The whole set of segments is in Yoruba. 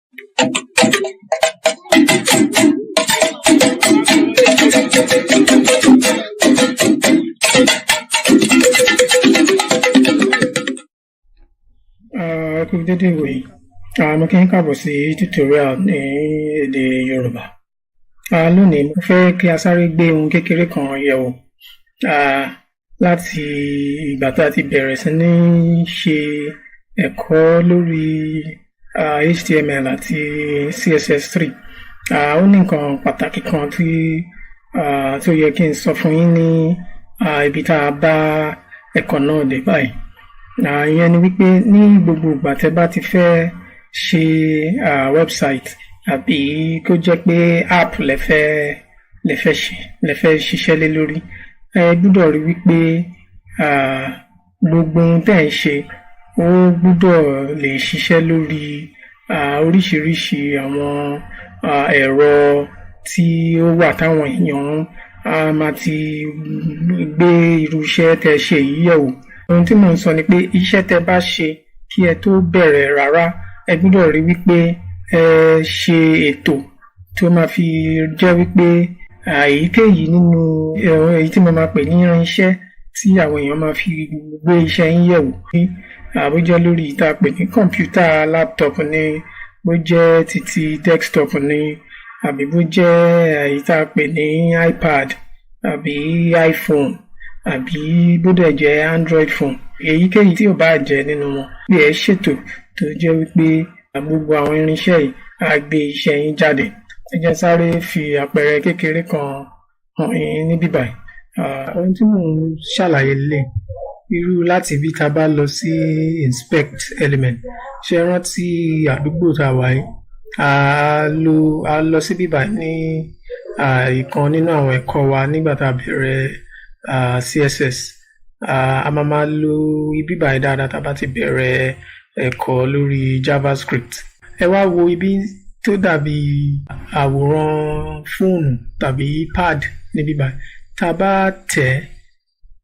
Ẹ kú dédé ìwòyí. Mo kí yín káàbọ̀ sí tutorial ní èdè Yorùbá. Lónìí, mo fẹ́ kí a sáré gbé ohun kékeré kan yẹ̀wò. Láti ìgbà tá a ti bẹ̀rẹ̀ sí ní ṣe ẹ̀kọ́ lórí HTML àti CSS3. Ó ní nǹkan pàtàkì kan tí tó yẹ kí n sọ fún yín ní ibi tá a bá ẹ̀kọ́ náà dé báyìí. Ìyẹn ni wípé ní gbogbo ìgbà tẹ́ bá ti fẹ́ ṣe website àbí kó jẹ́ pé app lẹ fẹ́ ṣe, lẹ fẹ́ ṣiṣẹ́ lé lórí, ẹ gbúdọ̀ rí wípé gbogbo ohun tẹ́ ẹ̀ ń ṣe, ó gbúdọ̀ lè ṣiṣẹ́ lórí oríṣiríṣi àwọn ẹ̀rọ tí ó wà táwọn èèyàn á máa ti gbé irú iṣẹ́ tẹ́ ṣe yìí yẹ̀wò. Ohun tí mò ń sọ ni pé iṣẹ́ tẹ́ bá ṣe kí ẹ tó bẹ̀rẹ̀ rárá, ẹ gbúdọ̀ rí wípé ẹ ṣe ètò tó máa fi jẹ́ wípé èyíkéyìí nínú èyí tí mo máa pè ní irinṣẹ́ tí àwọn èèyàn máa fi gbé iṣẹ́ yín yẹ̀wò, bó jẹ́ lórí tá a pè ní kọ̀ǹpútà laptop ni, bó jẹ́ titi desktop ni, àbí bó jẹ́ èyí tá a pè ní iPad àbí iPhone, àbí bó dẹ̀ jẹ́ Android phone, èyíkéyìí tí ò bá jẹ́ nínú wọn, bí ẹ ṣètò tó jẹ́ wípé gbogbo àwọn irinṣẹ́ yìí á gbé iṣẹ́ yín jáde. Ẹ jẹ́ sáré fi àpẹẹrẹ kékeré kan hàn yín níbí báyìí. Ohun tí mò ń ṣàlàyé lélẹ̀, irú láti bí tá a bá lọ sí inspect element, ṣe rántí àdúgbò tá a wà yìí? A lọ sí bíbáyìí ní ìkan nínú àwọn ẹ̀kọ́ wa nígbà tá a bẹ̀rẹ̀ CSS. A máa máa lo ibi báyìí dáadáa tá a bá ti bẹ̀rẹ̀ ẹ̀kọ́ lórí JavaScript. Ẹ wá wo ibi tó dàbí àwòrán fóònù tàbí pad níbí báyìí. Tá a bá tẹ̀,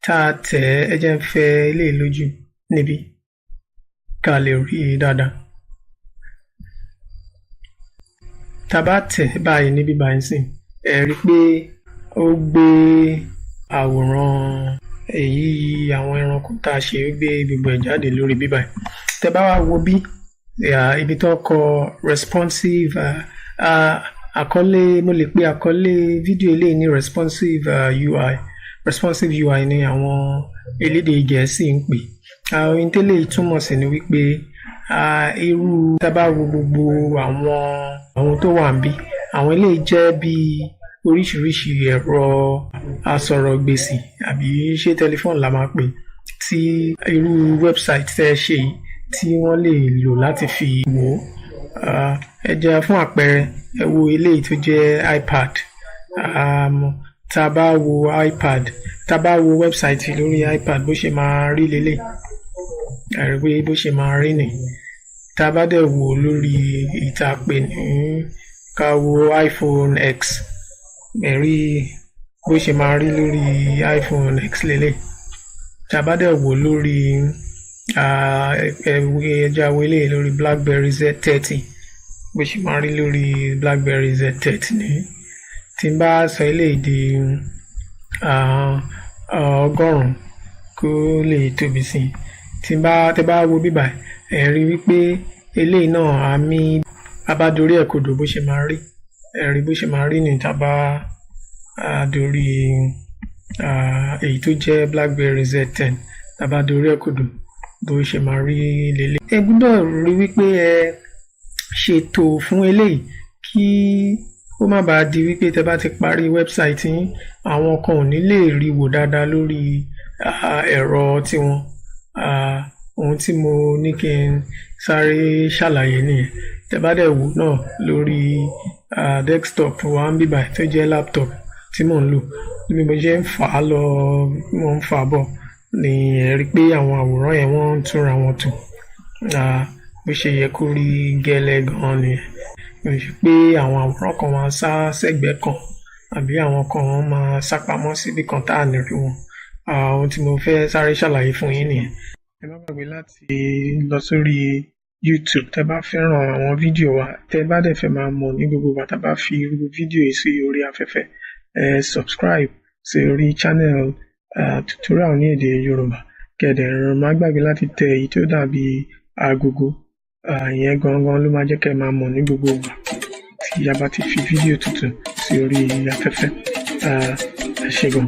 tá a tẹ̀, ẹ jẹ́ n fẹ́ eléyìí lójú níbí ká lè rí i dáadáa. Tá a bá tẹ̀ báyìí níbí báyìí sìn, ẹ rí i pé ó gbé àwòrán èyí àwọn ẹranko tá a ṣe, ó gbé gbogbo ẹ̀ jáde lórí bí báyìí. Tẹ́ bá wá wo bí ibi tó kọ responsive, àkọlé, mo lè pe àkọlé fídíò eléyìí ní responsive UI. Responsive UI ni àwọn elédè Gẹ̀ẹ́sì ń pè. Ohun tẹ́lẹ̀ túmọ̀ sí ni wípé irú tá a bá wo gbogbo àwọn ohun tó wà níbí, àwọn eléyìí jẹ́ bí oríṣiríṣi ẹ̀rọ asọ̀rọ̀gbèsì, àbí ṣé tẹlifóònù la máa pè, tí irú website tẹ́ ẹ ṣe yìí tí wọ́n lè lò láti fi wò ó. Ẹ jẹ́ fún àpẹẹrẹ, ẹ wo eléyìí tó jẹ́ iPad. Tá a bá wo iPad, tá a bá wo website lórí iPad, bó ṣe máa rí leléyìí. Ẹ rí pé bó ṣe máa rí nìyí. Tá a bá dẹ̀ wò lórí èyí tá a pè ní, ká wo iPhone X, ẹ rí bó ṣe máa rí lórí iPhone X leléyìí. Tá a bá dẹ̀ wò lórí, ẹ jẹ́ á wo eléyìí lórí BlackBerry Z30, bó ṣe máa rí lórí BlackBerry Z30 nìyí. Tí n bá sọ eléyìí di 100 kó lè tóbi sí i. Tí n bá tẹ́ bá wo bí báyìí, ẹ rí wípé eléyìí náà, àmì a bá dorí ẹ̀ kodò, bó ṣe máa rí. Ẹ rí bó ṣe máa rí ní tá a bá dorí èyí tó jẹ́ BlackBerry Z10, tá a bá dorí ẹ̀ kodò, bó ṣe máa rí leléyìí. Ẹ gbúdọ̀ rí wípé ẹ ṣètò fún eléyìí kí ó má bàa di wípé tẹ́ bá ti parí website yín, àwọn kan ò ní lè rí wò dáadáa lórí ẹ̀rọ tiwọn. Ohun tí mo ní kí n sáré ṣàlàyé nìyẹn. Tẹ́ bá dẹ̀ wò náà lórí desktop wa níbí báyìí tó jẹ́ laptop tí mò ń lò, bí mo ṣe ń fà á lọ, mo ń fà á bọ̀ ni ẹ rí pé àwọn àwòrán yẹn, wọ́n ń túnra wọn tò. Bó ṣe yẹ kó rí gẹ́lẹ́ gan nìyẹn. Kò ṣe pé àwọn àwòrán kan máa sá sẹ́gbẹ̀ẹ́ kan àbí àwọn kan máa sá pamọ́ síbì kan tá à ní rí wọn. Ohun tí mo fẹ́ sáré ṣàlàyé fún yín nìyẹn. Ẹ má gbàgbé láti lọ sórí YouTube. Tẹ́ bá fẹ́ràn àwọn fídíò wa, tẹ́ bá dẹ̀ fẹ́ máa mọ̀ ní gbogbo ìgbà tá a bá fi irú fídíò yìí sí orí afẹ́fẹ́, ẹ subscribe sí orí channel tutorial ní èdè Yorùbá. Kẹ́ dẹ̀ má gbàgbé láti tẹ èyí tó dàbí agogo. Ìyẹn gangan ló máa jẹ́ kẹ́ máa mọ̀ ní gbogbo ìgbà tí a bá ti fi fídíò tuntun sí orí afẹ́fẹ́. Ẹ ṣé gan.